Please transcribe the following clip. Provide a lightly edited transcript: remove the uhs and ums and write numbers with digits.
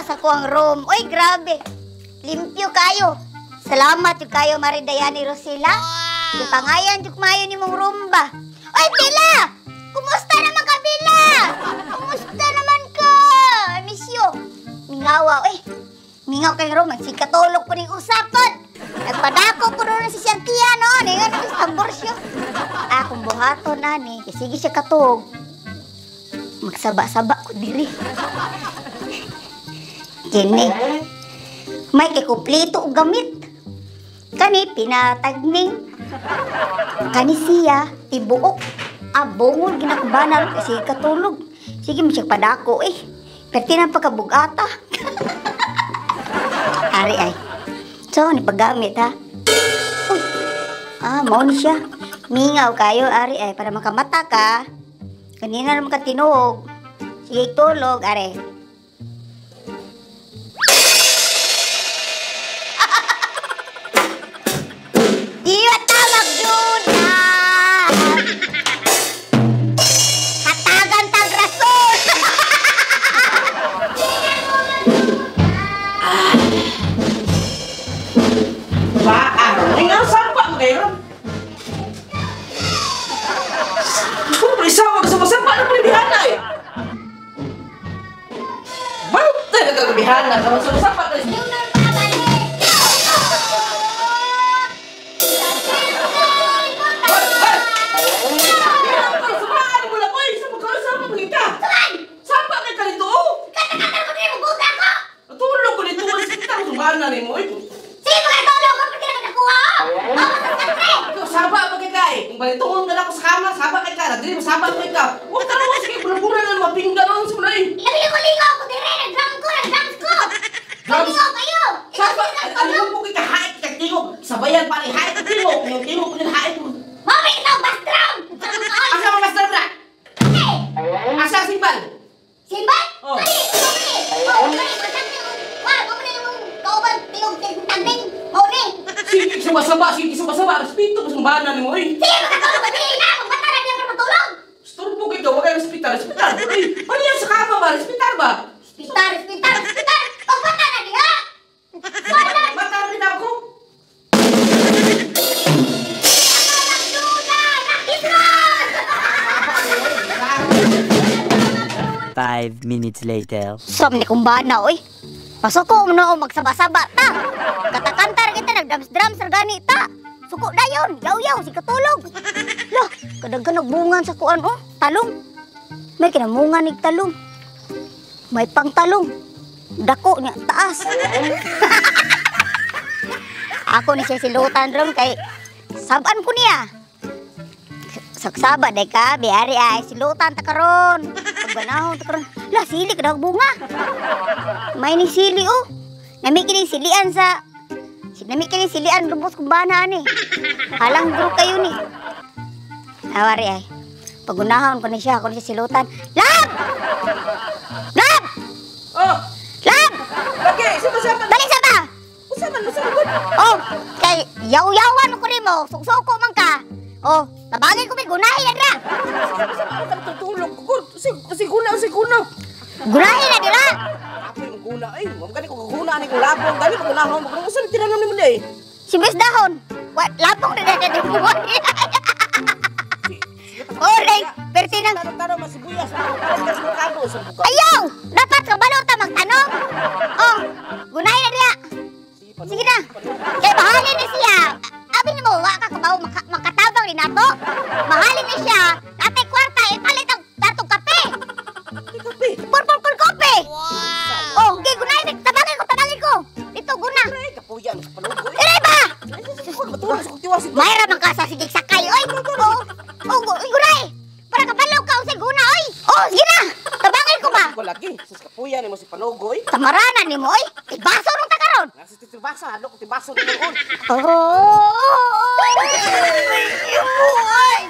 sa kuang room. Oy, grabe. Limpyo kayo. Salamat jud kayo Maridayani Rosila. Gipangayan jud maayo nimong room ba. Oy, Bila! Kumusta naman ka, Bila? Kumusta naman ka? I miss you. Mingawa, oy. Mingaw kay room, magsikatulog po ning usapon. Nagpadako po ron si siyang tiya noon. Ayun, ang tamborsyo. Akong buhaton, ani. Sige siya katog. Magsaba-saba ko diri. Kini. May kay kumpleto og gamit. Kani pinatagning. Kani siya tibuok. Abongol ginakbanan kasi katulog. Sige mo siya padako eh. Perti nang pagkabugata. Ari ay. So, ni paggamit ha. Uy. Ah, mao ni siya. Mingaw kayo ari ay para makamata ka. Kanina naman ka tinuog. Sige tulog ari. Iya tawag yun na. Hatagan tag rason. Ba, ay nga sapa mo kayo. Kung isa wag sa masapa na pala eh. Ba't tayo nagkagabihana ka sa masapa ka? Sapa kay kalito. Kata-kata ko din mo buga ko. Tulog ko dito mas kita sumaan na nimo eh. Sige mga tulog ko pagka nakuha. Saba pa kay ka eh. Kung balituon ka na ako sa kama, saba kay ka. Dili saba kay ka. Wa ka na sige pulburan na mapingga nun sa mga eh. Lingaw ko dire, nag-drum ko, nag-drums ko. Lingaw kayo. Saba, ano mo kay ka hait ka tingog. Sabayan pa ni hait ka tingog. Yung tingog ko din hait mo. Mami, ikaw bass drum. Asa mo bass drum na? Asa simbal? Simbal? Oh. Mali, mali. Oh, mali, wah, mali yung kauban tingog tagning. Mao ni. Sige, sumasaba, sige, sumasaba. Respeto ko sa bana nimo eh. Sige, makatulog ka dili na. Magbata na diyan para matulog. Storbo kay ka, wag kayo respetar, respetar. Uy, ano yan sa kama ba? Respetar ba? Respetar, respetar, respetar. Pagbata na diha. Wala. Bata rin ako. Five minutes later. Sam ni kumbana, oy. Pasuko mo na magsaba-saba ta. Katakantar kita nagdrams-drums ra gani ta. Suko dayon, yaw-yaw si katulog. Lah, kadaghan nagbungan sa kuan oh, talong. May kinamungan nig talong. May pangtalong. Dako niya taas. Ako ni siya silutan ron kay saban ko niya. Saksaba day ka, biari ay silutan ta karon. Pagbanahon ta karon. Lah sili kadag bunga. May ni sili oh. Nami kini silian sa nami kini silian lubos kung bana ani. Halang gro kayo ni. Awari ay. Pagunahon ko ni siya, ako ni siya silutan. Lab! Lab! Oh! Lab! Lagi, saba-saba. Dali saba. Usa man, usa man. Oh, kay yaw-yawan ko nimo, suksoko man ka. Oh, tabangin ko may gunahin na dira. Saba ka tutulog ko. Siguna, siguna. Gunahin na dira. Ako yung guna ay, mo gani ko guna ani ko labong, gani ko gunahon mo. Usa ni tiranon nimo day. Si Miss Dahon. Wa labong na dira mo. Oray, perti nang Taro-taro masibuyas, palit ka sa merkado sa buka. Ayaw! Dapat kabalo ta magtanong. Oh, gunahin na dira. Sige na. Kay bahalin na siya. Abi nimo wa ka kabaw makatabang ni nato. Mahalin na siya. Natay kwarta ipalit ang datong kape. Kape. Purple kape. Wow. Oh, gi gunahin tabangin ko, tabangin ko. Dito guna. Ay, kapuyan sa palugo. Iray ba? Matulog sa kutiwas. Mayra man ka sa sigig sakay oy. Oh, oh, gunay. Para kabalo ka unsay guna oy. Oh, sige na. Tabangin ko ba? Ko lagi, sus kapuyan nimo si Palugoy. Tamarana nimo oy. Tibaso rong ta karon. Nasa tibasa, ano ko tibaso nimo on. Oh! Ay!